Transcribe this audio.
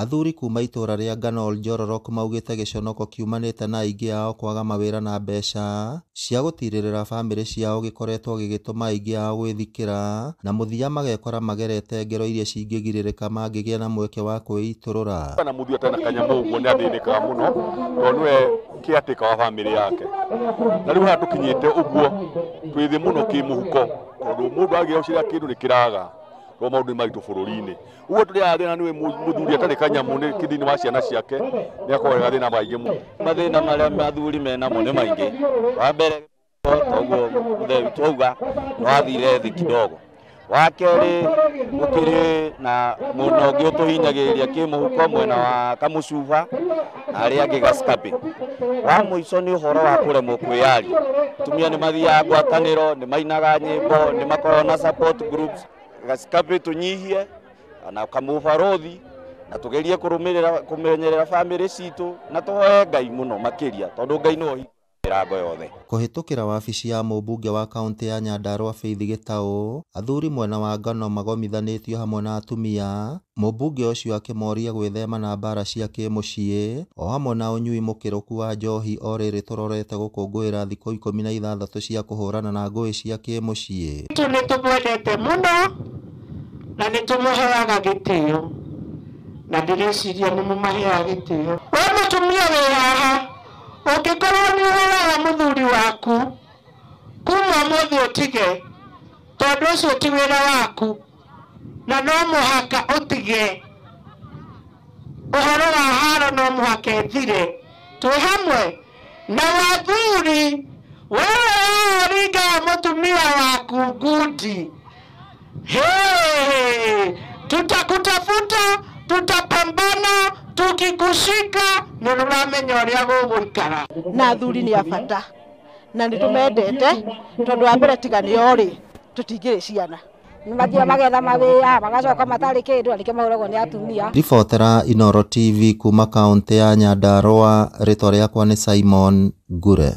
Athuri kuma itũra rĩa Ngano Oljororok maugĩte gĩconoko kiumanĩte na aingĩ ao kwaga mawĩra na mbeca cia gũtirĩrĩra bamĩrĩ ciao gĩkoretwo gĩgĩtũma aingĩ ao gwĩthikĩra na mũthia magekora magerete ngero iria cingĩgirĩrĩka mangĩgĩa na mweke wa kwĩitũrũra. Na mũthuri atarĩ na kanyamũ ũguo nĩ athĩnĩkaga mũno tondũ nĩwe caretaker wa bamĩrĩ yake. Na rĩu haha tũkinyĩte ũguo twĩ thĩ mũno kĩmũhuko tondũ mũndũ agĩa gũcira kĩndũ nĩ kĩraga tondũ maũndũ nĩ maritũ bũrũri-inĩ. Ũguo tũrĩ haha thĩna nĩwe mũthuri atarĩ kanyamũ nĩ thĩinĩ wa ciana ciake nĩ akoragwo na thĩna maingĩ mũno. Mathĩna marĩa athuri menamo nĩ maingĩ. Wa mbere toguo mũthee witũ auga nĩ wathire thĩ kidogo. Wa kerĩ gũkĩrĩ na mũno ũngĩ ũtũhinyagĩrĩria kĩmũhuko mwena wa Kamũcuba na arĩa angĩ Gaskapi. Wa mũico nĩ ũhoro wa kũremwo kwĩyaria. Atumia nĩ mathiaga ngwatanĩro, nĩ mainaga nyĩmbo, nĩ makoragwo na support groups. Gaskapi tũnyihie na kamũbarothi na tugerie kũrũmĩrĩra kũmenyerera bamĩrĩ citũ na tũhoe Ngai mũno makĩria tondũ Ngai nĩwe ũhingũraga mĩrango yothe. Kũhĩtũkĩra wabici ya mũmbunge wa kaũntĩ ya Nyandarua Faith Gĩtaũ, athuri mwena wa Ngano magomithanĩtio hamwe na atumia, mũmbunge ũcio akĩmoria gwĩthema na mbara cia kĩmũciĩ o hamwe na ũnyui mũkĩrũku wa njohi o rĩrĩ tũrorete gũkũngũĩra thikũ 16 cia kũhũrana na ngũĩ cia kĩmũciĩ. Nĩ tũmwendete mũno na nĩ tũmũheaga gĩtĩo na ndĩreciria nĩ mũmaheaga gĩtĩo. We mũtumia wĩ haha ũngĩkorwo nĩ ũhũraga mũthuri waku kuma ũmũthĩ ũtige tondũ ũcio ti wĩra waku na no mũhaka ũtige ũhoro wa haro no mũhaka ĩthire. Twĩ hamwe na wathuri, wewe ũringaga mũtumia waku ngundi, hey, tutakutafuta, tutapambana, tukikushika nĩ ũramenya ũrĩa gũgũikara. Na athuri nĩ a bata na nĩ tũmendete tondũ wa mbere tiga nĩo rĩ tũtingĩrĩ ciana. Nĩ mathiaga magetha mawĩra magacoka matarĩ kĩndũ na nĩkĩo mahũragwo nĩ atumia. Ribotera Inooro TV kuma kaũntĩ ya Nyandarua, rĩtwa rĩakwa nĩ Simon Ngure.